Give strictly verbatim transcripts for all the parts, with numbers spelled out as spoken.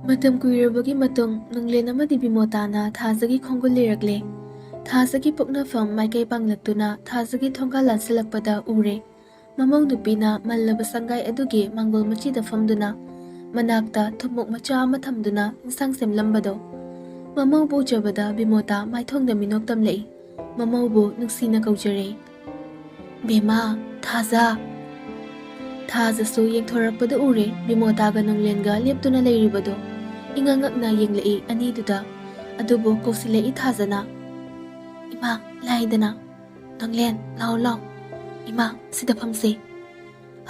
ꯃꯇꯝ ꯀꯨꯏꯔꯕꯒꯤ ꯃꯇꯨꯡ ꯅꯣꯡꯂꯦꯟ ꯑꯃꯗꯤ ꯕꯤꯃꯣꯇꯥꯅ ꯊꯥꯖꯒꯤ ꯈꯣꯡꯒꯨꯜ ꯂꯤꯔꯛꯂꯦ꯫ ꯊꯥꯖꯒꯤ ꯄꯣꯛꯅꯐꯝ ꯃꯥꯏꯀꯩ ꯄꯥꯡꯂꯛꯇꯨꯅ ꯊꯥꯖꯒꯤ ꯊꯣꯡꯒꯥꯜ ꯂꯥꯟꯁꯤꯜꯂꯛꯄꯗ ꯎꯔꯦ꯫ ꯃꯃꯧ ꯅꯨꯄꯤꯅ ꯃꯜꯂꯕ ꯁꯪꯒꯥꯏ ꯑꯗꯨꯒꯤ ꯃꯥꯡꯒꯣꯜ ꯃꯆꯤꯗ ꯐꯝꯗꯨꯅ ꯃꯅꯥꯛꯇ ꯊꯨꯝꯃꯣꯛ ꯃꯆꯥ ꯑꯃ ꯊꯝꯗꯨꯅ ꯏꯟꯁꯥꯡ ꯁꯦꯝꯂꯝꯕꯗꯣ ꯃꯃꯧꯕꯨ ꯎꯖꯕꯗ ꯕꯤꯃꯣꯇꯥ ꯃꯥꯏꯊꯣꯡꯗ ꯃꯤꯅꯣꯛ ꯇꯝꯂꯛꯏ꯫ ꯃꯃꯧꯕꯨ ꯅꯨꯡꯁꯤꯅ ꯀꯧꯖꯔꯦ꯫ "ꯕꯦꯝꯃ, ꯊꯥꯖ!" ꯊꯥꯖꯁꯨ ꯌꯦꯡꯊꯣꯔꯛꯄꯗ ꯎꯔꯦ ꯕꯤꯃꯣꯇꯥꯒ ꯅꯣꯡꯂꯦꯟꯒ ꯂꯦꯞꯇꯨꯅ ꯂꯩꯔꯤꯕꯗꯣ꯫ ꯏꯉꯛ ꯉꯛꯅ ꯌꯦꯡꯂꯛꯏ ꯑꯅꯤꯗꯨꯗ꯫ ꯑꯗꯨꯕꯨ ꯀꯧꯁꯤꯜꯂꯛꯏ ꯊꯥꯖꯅ꯫ "ꯏꯃꯥ, ꯂꯥꯏꯗꯅ꯫ ꯅꯣꯡꯂꯦꯟ, ꯂꯥꯎ ꯂꯥꯎ꯫ ꯏꯃꯥ, ꯁꯤꯗ ꯐꯝꯁꯦ꯫"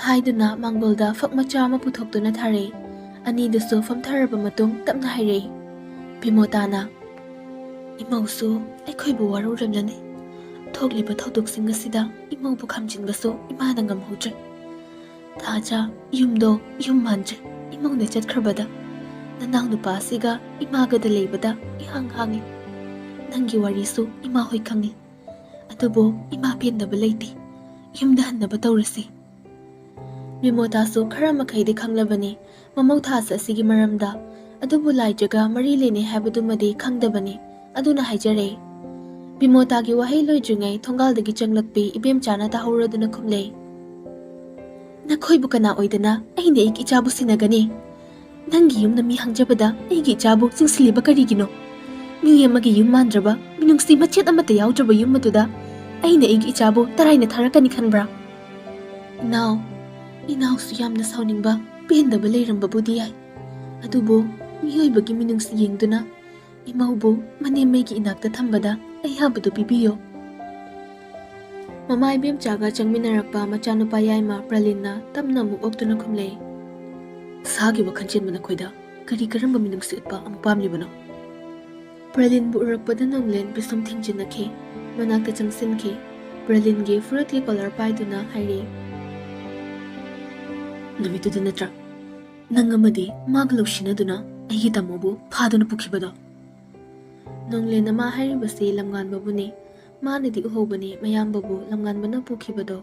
ꯍꯥꯏꯗꯨꯅ ꯃꯥꯡꯒꯣꯜꯗ ꯐꯛ ꯃꯆꯥ ꯑꯃ ꯄꯨꯊꯣꯛꯇꯨꯅ ꯊꯥꯔꯛꯏ꯫ ꯑꯅꯤꯗꯨꯁꯨ ꯐꯝꯊꯔꯕ ꯃꯇꯨꯡ ꯇꯞꯅ ꯍꯥꯏꯔꯛꯏ꯫ ꯕꯤꯃꯣꯇꯥꯅ, "ꯏꯃꯧꯁꯨ ꯑꯩꯈꯣꯏꯕꯨ ꯋꯥꯔꯧꯔꯝꯂꯅꯤ꯫ ꯊꯣꯛꯂꯤꯕ ꯊꯧꯗꯣꯛꯁꯤꯡ ꯑꯁꯤꯗ ꯏꯃꯧꯕꯨ ꯈꯥꯝꯖꯤꯟꯕꯁꯨ ꯏꯃꯥꯅ ꯉꯝꯍꯧꯗ꯭ꯔꯦ꯫ ꯊꯥꯖ, ꯌꯨꯝꯗꯣ ꯌꯨꯝ ꯃꯥꯟꯗ꯭ꯔꯦ꯫ ꯏꯃꯧꯅ ꯆꯠꯈ꯭ꯔꯕꯗ ꯅꯅꯥꯎ ꯅꯨꯄꯥ ꯑꯁꯤꯒ ꯏꯃꯥꯒꯗ ꯂꯩꯕꯗ ꯏꯍꯥꯡ ꯍꯥꯡꯉꯤ꯫ ꯅꯪꯒꯤ ꯋꯥꯔꯤꯁꯨ ꯏꯃꯥ ꯍꯣꯏ ꯈꯪꯉꯤ꯫ ꯑꯗꯨꯕꯨ ꯏꯃꯥ ꯄꯦꯟꯗꯕ ꯂꯩꯇꯦ꯫ ꯌꯨꯝꯗ ꯍꯟꯅꯕ ꯇꯧꯔꯁꯤ꯫" ꯕꯤꯃꯣꯇꯥꯁꯨ ꯈꯔ ꯃꯈꯩꯗꯤ ꯈꯪꯂꯕꯅꯤ ꯃꯃꯧ ꯊꯥꯖ ꯑꯁꯤꯒꯤ ꯃꯔꯝꯗ, ꯑꯗꯨꯕꯨ ꯂꯥꯏꯖꯒ ꯃꯔꯤ ꯂꯩꯅꯩ ꯍꯥꯏꯕꯗꯨꯃꯗꯤ ꯈꯪꯗꯕꯅꯤ꯫ ꯑꯗꯨꯅ ꯍꯥꯏꯖꯔꯦ꯫ ꯕꯤꯃꯣꯇꯥꯒꯤ ꯋꯥꯍꯩ ꯂꯣꯏꯗ꯭ꯔꯤꯉꯩ ꯊꯣꯡꯒꯥꯜꯗꯒꯤ ꯆꯪꯂꯛꯄꯤ ꯏꯕꯦꯝꯆꯥꯅ ꯇꯥꯍꯧꯔꯗꯨꯅ ꯈꯨꯝꯂꯦ꯫ "ꯅꯈꯣꯏꯕꯨ ꯀꯅꯥ ꯑꯣꯏꯗꯅ ꯑꯩꯅ ꯑꯩꯒꯤ ꯏꯆꯥꯕꯨ ꯁꯤꯟꯅꯒꯅꯤ? ꯅꯪꯒꯤ ꯌꯨꯝꯗ ꯃꯤ ꯍꯥꯡꯖꯕꯗ ꯑꯩꯒꯤ ꯏꯆꯥꯕꯨ ꯆꯤꯡꯁꯤꯜꯂꯤꯕ ꯀꯔꯤꯒꯤꯅꯣ? ꯃꯤ ꯑꯃꯒꯤ ꯌꯨꯝ ꯃꯥꯟꯗ꯭ꯔꯕ, ꯃꯤꯅꯨꯡꯁꯤ ꯃꯆꯦꯠ ꯑꯃꯠꯇ ꯌꯥꯎꯗ꯭ꯔꯕ ꯌꯨꯝ ꯑꯗꯨꯗ ꯑꯩꯅ ꯑꯩꯒꯤ ꯏꯆꯥꯕꯨ ꯇꯔꯥꯏꯅ ꯊꯥꯔꯛꯀꯅꯤ ꯈꯟꯕ꯭ꯔꯥ?" "ꯏꯅꯥꯎ, ꯏꯅꯥꯎꯁꯨ ꯌꯥꯝꯅ ꯁꯥꯎꯅꯤꯡꯕ, ꯄꯦꯟꯗꯕ ꯂꯩꯔꯝꯕꯕꯨꯗꯤ ꯌꯥꯏ꯫ ꯑꯗꯨꯕꯨ ꯃꯤꯑꯣꯏꯕꯒꯤ ꯃꯤꯅꯨꯡꯁꯤ ꯌꯦꯡꯗꯨꯅ ꯏꯃꯧꯕꯨ ꯃꯅꯦꯝꯃꯩꯒꯤ ꯏꯅꯥꯛꯇ ꯊꯝꯕꯗ ꯑꯌꯥꯕꯗꯨ ꯄꯤꯕꯤꯌꯨ꯫" ꯃꯃꯥ ꯏꯕꯦꯝꯆꯥꯒ ꯆꯪꯃꯤꯟꯅꯔꯛꯄ ꯃꯆꯥꯅꯨꯄꯥ ꯌꯥꯏꯃ ꯄ꯭ꯔꯂꯤꯟꯅ ꯇꯞꯅ ꯑꯃꯨꯛ ꯑꯣꯛꯇꯨꯅ ꯈꯨꯝꯂꯛꯏ꯫ "ꯏꯁꯥꯒꯤ ꯋꯥꯈꯜ ꯆꯦꯟꯕ ꯅꯈꯣꯏꯗ ꯀꯔꯤ ꯀꯔꯝꯕ ꯃꯤꯅꯨꯡꯁꯤ ꯎꯠꯄ ꯑꯃꯨꯛ ꯄꯥꯝꯂꯤꯕꯅꯣ?" ꯄ꯭ꯔꯂꯤꯟꯕꯨ ꯎꯔꯛꯄꯗ ꯅꯣꯡꯂꯦꯟ ꯄꯤꯁꯨꯝ ꯊꯤꯡꯖꯤꯟꯅꯈꯤ꯫ ꯃꯅꯥꯛꯇ ꯆꯪꯁꯤꯟꯈꯤ꯫ ꯄ꯭ꯔꯂꯤꯟꯒꯤ ꯐꯨꯔꯤꯠꯀꯤ ꯀꯣꯂꯔ ꯄꯥꯏꯗꯨꯅ ꯍꯥꯏꯔꯛꯏ꯫ "ꯅꯨꯃꯤꯠꯇꯨꯗ ꯅꯠꯇ꯭ꯔꯥ ꯅꯪ ꯑꯃꯗꯤ ꯃꯥꯒ ꯂꯧꯁꯤꯟꯅꯗꯨꯅ ꯑꯩꯒꯤ ꯇꯥꯃꯣꯕꯨ ꯐꯥꯗꯨꯅ ꯄꯨꯈꯤꯕꯗꯣ?" ꯅꯣꯡꯂꯦꯟꯅ ꯃꯥ ꯍꯥꯏꯔꯤꯕꯁꯤ ꯂꯝꯉꯥꯟꯕꯕꯨꯅꯤ꯫ ꯃꯥꯅꯗꯤ ꯎꯍꯧꯕꯅꯤ ꯃꯌꯥꯝꯕꯕꯨ ꯂꯝꯉꯥꯟꯕꯅ ꯄꯨꯈꯤꯕꯗꯣ꯫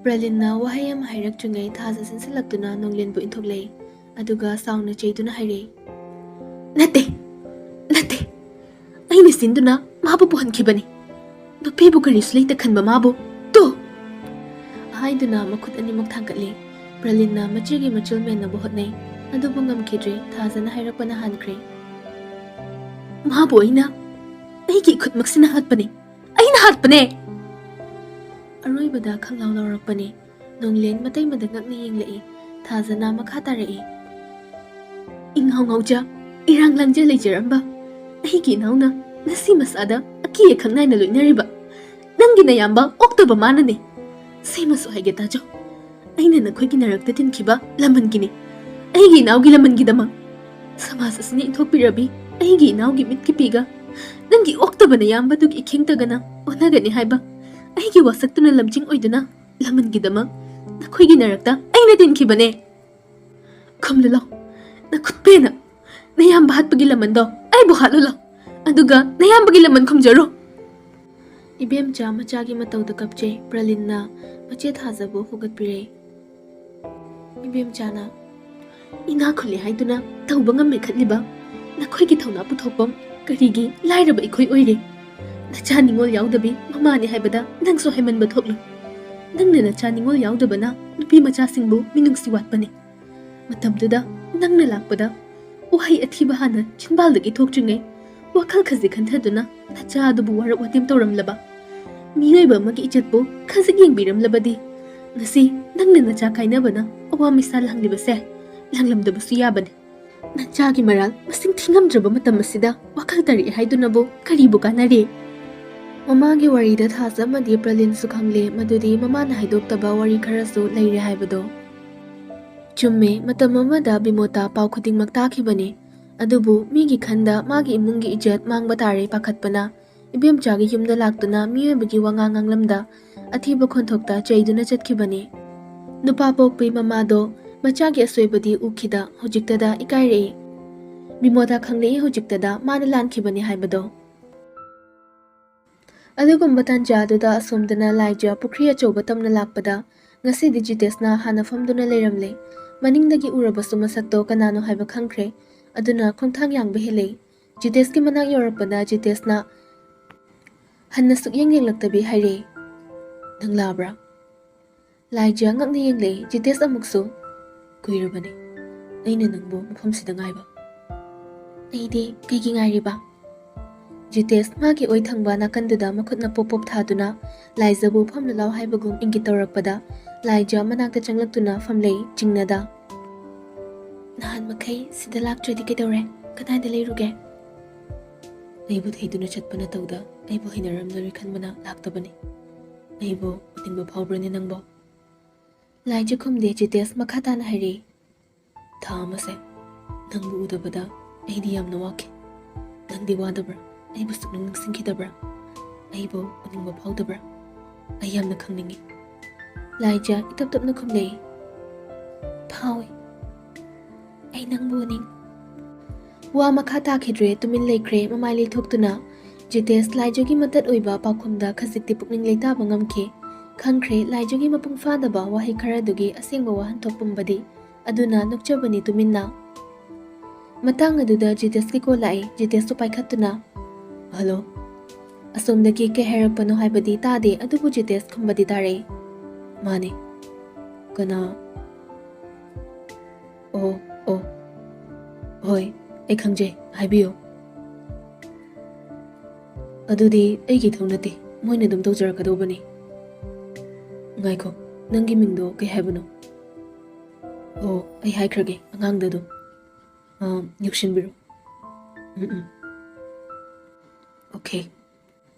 ꯄ꯭ꯔꯂꯤꯟꯅ ꯋꯥꯍꯩ ꯑꯃ ꯍꯥꯏꯔꯛꯇ꯭ꯔꯤꯉꯩ ꯊꯥꯖ ꯆꯦꯟꯁꯤꯜꯂꯛꯇꯨꯅ ꯅꯣꯡꯂꯦꯟꯕꯨ ꯏꯟꯊꯣꯛꯂꯛꯏ꯫ ꯑꯗꯨꯒ ꯁꯥꯎꯅ ꯆꯩꯗꯨꯅ ꯍꯥꯏꯔꯛꯏ, "ꯅꯠꯇꯦ, ꯅꯠꯇꯦ, ꯑꯩꯅ ꯁꯤꯟꯗꯨꯅ ꯃꯥꯕꯨ ꯄꯨꯍꯟꯈꯤꯕꯅꯤ꯫ ꯅꯨꯄꯤꯕꯨ ꯀꯔꯤꯁꯨ ꯂꯩꯇ ꯈꯟꯕ ꯃꯥꯕꯨ꯫ ꯇꯣ!" ꯍꯥꯏꯗꯨꯅ ꯃꯈꯨꯠ ꯑꯅꯤꯃꯛ ꯊꯥꯡꯒꯠꯂꯤ꯫ ꯄ꯭ꯔꯂꯤꯟꯅ ꯃꯆꯦꯒꯤ ꯃꯆꯤꯜ ꯃꯦꯟꯅꯕ ꯍꯣꯠꯅꯩ, ꯑꯗꯨꯕꯨ ꯉꯝꯈꯤꯗ꯭ꯔꯦ꯫ ꯊꯥꯖꯅ ꯍꯥꯏꯔꯛꯄꯅ ꯍꯥꯟꯈ꯭ꯔꯦ, "ꯃꯥꯕꯨ ꯑꯩꯅ, ꯑꯩꯒꯤ ꯏꯈꯨꯠꯃꯛꯁꯤꯅ ꯍꯥꯠꯄꯅꯤ꯫ ꯑꯩꯅ ꯍꯥꯠꯄꯅꯦ!" ꯑꯔꯣꯏꯕꯗ ꯈꯪꯂꯥꯎ ꯂꯥꯎꯔꯛꯄꯅꯤ꯫ ꯅꯣꯡꯂꯦꯟ ꯃꯇꯩ ꯃꯗ ꯉꯛꯅ ꯌꯦꯡꯂꯛꯏ꯫ ꯊꯥꯖꯅ ꯃꯈꯥ ꯇꯥꯔꯛꯏ, "ꯏꯉꯥꯎ ꯉꯥꯎꯖ, ꯏꯔꯥꯡ ꯂꯥꯡꯖ ꯂꯩꯖꯔꯝꯕ ꯑꯩꯒꯤ ꯏꯅꯥꯎꯅ ꯉꯁꯤ ꯃꯁꯥꯗ ꯑꯀꯤ ꯑꯈꯪ ꯅꯥꯏꯅ ꯂꯣꯏꯅꯔꯤꯕ ꯅꯪꯒꯤ ꯅꯌꯥꯝꯕ ꯑꯣꯛꯇꯕ ꯃꯥꯅꯅꯦ꯫ ꯁꯤꯃꯁꯨ ꯍꯥꯏꯒꯦ ꯇꯥꯖꯧ, ꯑꯩꯅ ꯅꯈꯣꯏꯒꯤ ꯅꯔꯛꯇ ꯇꯤꯟꯈꯤꯕ ꯂꯃꯟꯒꯤꯅꯤ, ꯑꯩꯒꯤ ꯏꯅꯥꯎꯒꯤ ꯂꯃꯟꯒꯤꯗꯃꯛ꯫ ꯁꯃꯥꯖ ꯑꯁꯤꯅ ꯏꯟꯊꯣꯛꯄꯤꯔꯕꯤ ꯑꯩꯒꯤ ꯏꯅꯥꯎꯒꯤ ꯃꯤꯠꯀꯤ ꯄꯤꯒ ꯅꯪꯒꯤ ꯑꯣꯛꯇꯕ ꯅꯌꯥꯝꯕꯗꯨꯒꯤ ꯏꯈꯦꯡ ꯇꯒꯅ ꯑꯣꯟꯅꯒꯅꯤ ꯍꯥꯏꯕ ꯑꯩꯒꯤ ꯋꯥꯁꯛꯇꯨꯅ ꯂꯝꯖꯤꯡ ꯑꯣꯏꯗꯨꯅ ꯂꯃꯟꯒꯤꯗꯃꯛ ꯅꯈꯣꯏꯒꯤ ꯅꯔꯛꯇ ꯑꯩꯅ ꯇꯤꯟꯈꯤꯕꯅꯦ꯫ ꯈꯨꯝꯂꯨ ꯂꯥꯎ, ꯅꯈꯨꯠꯄꯦꯅ ꯅꯌꯥꯝꯕ ꯍꯥꯠꯄꯒꯤ ꯂꯃꯟꯗꯣ ꯑꯩꯕꯨ ꯍꯥꯠꯂꯨ ꯂꯥꯎ, ꯑꯗꯨꯒ ꯅꯌꯥꯝꯕꯒꯤ ꯂꯃꯟ ꯈꯨꯝꯖꯔꯣ꯫" ꯏꯕꯦꯝꯆꯥ ꯃꯆꯥꯒꯤ ꯃꯇꯧꯗ ꯀꯞꯆꯩ꯫ ꯄ꯭ꯔꯂꯤꯟꯅ ꯃꯆꯦ ꯊꯥꯖꯕꯨ ꯍꯧꯒꯠꯄꯤꯔꯦ꯫ ꯏꯕꯦꯝꯆꯥꯅ, "ꯏꯅꯥꯛ ꯈꯨꯜꯂꯤ ꯍꯥꯏꯗꯨꯅ ꯇꯧꯕ ꯉꯝꯃꯦ ꯈꯠꯂꯤꯕ ꯅꯈꯣꯏꯒꯤ ꯊꯧꯅꯥ ꯄꯨꯊꯣꯛꯐꯝ ꯀꯔꯤꯒꯤ ꯂꯥꯏꯔꯕ ꯑꯩꯈꯣꯏ ꯑꯣꯏꯔꯦ? ꯅꯆꯥ ꯅꯤꯉꯣꯜ ꯌꯥꯎꯗꯕꯤ ꯃꯃꯥꯅꯤ ꯍꯥꯏꯕꯗ ꯅꯪꯁꯨ ꯍꯥꯏꯃꯟꯕ ꯊꯣꯛꯂꯣꯏ꯫ ꯅꯪꯅ ꯅꯆꯥ ꯅꯤꯉꯣꯜ ꯌꯥꯎꯗꯕꯅ ꯅꯨꯄꯤ ꯃꯆꯥꯁꯤꯡꯕꯨ ꯃꯤꯅꯨꯡꯁꯤ ꯋꯥꯠꯄꯅꯤ꯫ ꯃꯇꯝꯗꯨꯗ ꯅꯪꯅ ꯂꯥꯛꯄꯗ ꯋꯥꯍꯩ ꯑꯊꯤꯕ ꯍꯥꯟꯅ ꯆꯤꯟꯕꯥꯜꯗꯒꯤ ꯊꯣꯛꯇ꯭ꯔꯤꯉꯩ ꯋꯥꯈꯜ ꯈꯖꯤꯛ ꯈꯟꯊꯗꯨꯅ ꯅꯆꯥ ꯑꯗꯨꯕꯨ ꯋꯥꯔꯛ ꯋꯥꯇꯦꯝ ꯇꯧꯔꯝꯂꯕ, ꯃꯤꯑꯣꯏꯕ ꯑꯃꯒꯤ ꯏꯖꯠꯄꯨ ꯈꯖꯤꯛ ꯌꯦꯡꯕꯤꯔꯝꯂꯕꯗꯤ ꯉꯁꯤ ꯅꯪꯅ ꯅꯆꯥ ꯀꯥꯏꯅꯕꯅ ꯑꯋꯥ ꯃꯤꯁꯥ ꯂꯥꯡꯂꯤꯕꯁꯦ ꯂꯥꯡꯂꯝꯗꯕꯁꯨ ꯌꯥꯕꯅꯤ꯫ ꯅꯆꯥꯒꯤ ꯃꯔꯥꯜ ꯃꯁꯤꯡ ꯊꯤꯉꯝꯗ꯭ꯔꯕ ꯃꯇꯝ ꯑꯁꯤꯗ ꯋꯥꯈꯜ ꯇꯥꯔꯛꯑꯦ ꯍꯥꯏꯗꯨꯅꯕꯨ ꯀꯔꯤꯕꯨ ꯀꯥꯟꯅꯔꯤ?" ꯃꯃꯥꯒꯤ ꯋꯥꯔꯤꯗ ꯊꯥꯖ ꯑꯃꯗꯤ ꯄ꯭ꯔꯂꯤꯟꯁꯨ ꯈꯪꯂꯦ ꯃꯗꯨꯗꯤ ꯃꯃꯥꯅ ꯍꯥꯏꯗꯣꯛꯇꯕ ꯋꯥꯔꯤ ꯈꯔꯁꯨ ꯂꯩꯔꯦ ꯍꯥꯏꯕꯗꯣ꯫ ꯆꯨꯝꯃꯦ, ꯃꯇꯝ ꯑꯃꯗ ꯕꯤꯃꯣꯇꯥ ꯄꯥꯎ ꯈꯨꯗꯤꯡꯃꯛ ꯇꯥꯈꯤꯕꯅꯤ꯫ ꯑꯗꯨꯕꯨ ꯃꯤꯒꯤ ꯈꯟꯗ ꯃꯥꯒꯤ ꯏꯃꯨꯡꯒꯤ ꯏꯖꯠ ꯃꯥꯡꯕ ꯇꯥꯔꯦ ꯄꯥꯈꯠꯄꯅ ꯏꯕꯦꯝꯆꯥꯒꯤ ꯌꯨꯝꯗ ꯂꯥꯛꯇꯨꯅ ꯃꯤꯑꯣꯏꯕꯒꯤ ꯋꯥꯉꯥꯡ ꯉꯥꯡꯂꯝꯗ ꯑꯊꯤꯕ ꯈꯣꯟꯊꯣꯛꯇ ꯆꯩꯗꯨꯅ ꯆꯠꯈꯤꯕꯅꯤ꯫ ꯅꯨꯄꯥ ꯄꯣꯛꯄꯤ ꯃꯃꯥꯗꯣ ꯃꯆꯥꯒꯤ ꯑꯁꯣꯏꯕꯗꯤ ꯎꯈꯤꯗ ꯍꯧꯖꯤꯛꯇꯗ ꯏꯀꯥꯏꯔꯛꯏ꯫ ꯕꯤꯃꯣꯇꯥ ꯈꯪꯂꯛꯏ ꯍꯧꯖꯤꯛꯇꯗ ꯃꯥꯅ ꯂꯥꯟꯈꯤꯕꯅꯤ ꯍꯥꯏꯕꯗꯣ꯫ ꯑꯗꯨꯒꯨꯝꯕ ꯇꯥꯟꯖꯥꯗꯨꯗ ꯑꯁꯣꯝꯗꯅ ꯂꯥꯏꯖ ꯄꯨꯈ꯭ꯔꯤ ꯑꯆꯧꯕ ꯇꯝꯅ ꯂꯥꯛꯄꯗ ꯉꯁꯤꯗꯤ ꯖꯤꯇꯦꯁꯅ ꯍꯥꯟꯅ ꯐꯝꯗꯨꯅ ꯂꯩꯔꯝꯂꯦ꯫ ꯃꯅꯤꯡꯗꯒꯤ ꯎꯔꯕꯁꯨ ꯃꯁꯛꯇꯣ ꯀꯅꯥꯅꯣ ꯍꯥꯏꯕ ꯈꯪꯈ꯭ꯔꯦ꯫ ꯑꯗꯨꯅ ꯈꯣꯡꯊꯥꯡ ꯌꯥꯡꯕ ꯍꯦꯜꯂꯦ꯫ ꯖꯤꯇꯦꯁꯀꯤ ꯃꯅꯥꯛ ꯌꯧꯔꯛꯄꯗ ꯖꯤꯇꯦꯁꯅ ꯍꯟꯅ ꯁꯨꯛꯌꯦꯡ ꯌꯦꯡꯂꯛꯇꯕꯤ ꯍꯥꯏꯔꯦ, "ꯅꯪ ꯂꯥꯛꯑꯕ꯭ꯔꯥ?" ꯂꯥꯏꯖ ꯉꯛꯅ ꯌꯦꯡꯂꯦ꯫ ꯖꯤꯇꯦꯁ ꯑꯃꯨꯛꯁꯨ, "ꯀꯨꯏꯔꯕꯅꯤ ꯑꯩꯅ ꯅꯪꯕꯨ ꯃꯐꯝꯁꯤꯗ ꯉꯥꯏꯕ꯫" "ꯑꯩꯗꯤ ꯀꯩꯒꯤ ꯉꯥꯏꯔꯤꯕ?" ꯖꯤꯇꯦꯁ ꯃꯥꯒꯤ ꯑꯣꯏ ꯊꯪꯕ ꯅꯥꯀꯟꯗꯨꯗ ꯃꯈꯨꯠꯅ ꯄꯣꯞ ꯄꯣꯞ ꯊꯥꯗꯨꯅ ꯂꯥꯏꯖꯕꯨ ꯐꯝꯂꯨ ꯂꯥꯎ ꯍꯥꯏꯕꯒꯨꯝ ꯏꯪꯒꯤꯠ ꯇꯧꯔꯛꯄꯗ ꯂꯥꯏꯖ ꯃꯅꯥꯛꯇ ꯆꯪꯂꯛꯇꯨꯅ ꯐꯝꯂꯦ ꯆꯤꯡꯅꯗ꯫ "ꯅꯍꯥꯟ ꯃꯈꯩ ꯁꯤꯗ ꯂꯥꯛꯇ꯭ꯔꯗꯤ ꯀꯩꯗꯧꯔꯦ? ꯀꯗꯥꯏꯗ ꯂꯩꯔꯨꯒꯦ?" "ꯑꯩꯕꯨ ꯊꯩꯗꯨꯅ ꯆꯠꯄ ꯅꯇꯧꯗ ꯑꯩꯕꯨ ꯍꯩꯅꯔꯝꯂꯔꯣꯏ ꯈꯟꯕꯅ ꯂꯥꯛꯇꯕꯅꯤ꯫ ꯑꯩꯕꯨ ꯎꯅꯤꯡꯕ ꯐꯥꯎꯕ꯭ꯔꯅꯦ ꯅꯪꯕꯣ?" ꯂꯥꯏꯖ ꯈꯨꯝꯗꯦ꯫ ꯖꯤꯇꯦꯁ ꯃꯈꯥ ꯇꯥꯅ ꯍꯥꯏꯔꯛꯏ, "ꯊꯥ ꯑꯃꯁꯦ ꯅꯪꯕꯨ ꯎꯗꯕꯗ ꯑꯩꯗꯤ ꯌꯥꯝꯅ ꯋꯥꯈꯤ꯫ ꯅꯪꯗꯤ ꯋꯥꯗꯕ꯭ꯔꯥ? ꯑꯩꯕꯨ ꯁꯨꯛꯅꯤꯡ ꯅꯤꯡꯁꯤꯡꯈꯤꯗꯕ꯭ꯔꯥ? ꯑꯩꯕꯨ ꯎꯅꯤꯡꯕ ꯐꯥꯎꯗꯕ꯭ꯔꯥ? ꯑꯩ ꯌꯥꯝꯅ ꯈꯪꯅꯤꯡꯉꯤ꯫" ꯂꯥꯏꯖ ꯏꯇꯞ ꯇꯞꯅ ꯈꯨꯝꯂꯛꯏ, "ꯐꯥꯎꯏ꯫ ꯑꯩ ꯅꯪꯕꯨ ꯎꯅꯤꯡ꯫" ꯋꯥ ꯃꯈꯥ ꯇꯥꯈꯤꯗ꯭ꯔꯦ, ꯇꯨꯃꯤꯟ ꯂꯩꯈ꯭ꯔꯦ꯫ ꯃꯃꯥꯏ ꯂꯩꯊꯣꯛꯇꯨꯅ ꯖꯤꯇꯦꯁ ꯂꯥꯏꯖꯒꯤ ꯃꯇꯠ ꯑꯣꯏꯕ ꯄꯥꯎꯈꯨꯝꯗ ꯈꯖꯤꯛꯇꯤ ꯄꯨꯛꯅꯤꯡ ꯂꯩꯇꯥꯕ ꯉꯝꯈꯤ꯫ ꯈꯪꯈ꯭ꯔꯦ ꯂꯥꯏꯖꯒꯤ ꯃꯄꯨꯡ ꯐꯥꯗꯕ ꯋꯥꯍꯩ ꯈꯔꯗꯨꯒꯤ ꯑꯁꯦꯡꯕ ꯋꯥꯍꯟꯊꯣꯛ ꯄꯨꯝꯕꯗꯤ꯫ ꯑꯗꯨꯅ ꯅꯣꯛꯆꯕꯅꯤ ꯇꯨꯃꯤꯟꯅ꯫ ꯃꯇꯥꯡ ꯑꯗꯨꯗ ꯖꯤꯇꯦꯁꯀꯤ ꯀꯣꯜ ꯂꯥꯛꯏ꯫ ꯖꯤꯇꯦꯁꯇꯨ ꯄꯥꯏꯈꯠꯇꯨꯅ, "ꯍꯜꯂꯣ꯫" ꯑꯁꯣꯝꯗꯒꯤ ꯀꯩ ꯍꯥꯏꯔꯛꯄꯅꯣ ꯍꯥꯏꯕꯗꯤ ꯇꯥꯗꯦ, ꯑꯗꯨꯕꯨ ꯖꯤꯇꯦꯁ ꯈꯨꯝꯕꯗꯤ ꯇꯥꯔꯛꯏ꯫ "ꯃꯥꯅꯦ꯫ ꯀꯅꯥ?" "ꯑꯣ, ꯑꯣ꯫ ꯍꯣꯏ, ꯑꯩ ꯈꯪꯖꯩ꯫ ꯍꯥꯏꯕꯤꯌꯨ꯫" "ꯑꯗꯨꯗꯤ ꯑꯩꯒꯤ ꯏꯊꯧ ꯅꯠꯇꯦ, ꯃꯣꯏꯅ ꯑꯗꯨꯝ ꯇꯧꯖꯔꯛꯀꯗꯧꯕꯅꯤ꯫" "ꯉꯥꯏꯈꯣ, ꯅꯪꯒꯤ ꯃꯤꯡꯗꯣ ꯀꯩ ꯍꯥꯏꯕꯅꯣ?" "ꯑꯣ, ꯑꯩ ꯍꯥꯏꯈ꯭ꯔꯒꯦ ꯑꯉꯥꯡꯗ ꯑꯗꯨꯝ꯫ ꯑꯥ, ꯌꯧꯁꯤꯟꯕꯤꯔꯣ꯫" "ꯎꯝ, ꯎꯝ꯫ ꯑꯣꯀꯦ꯫"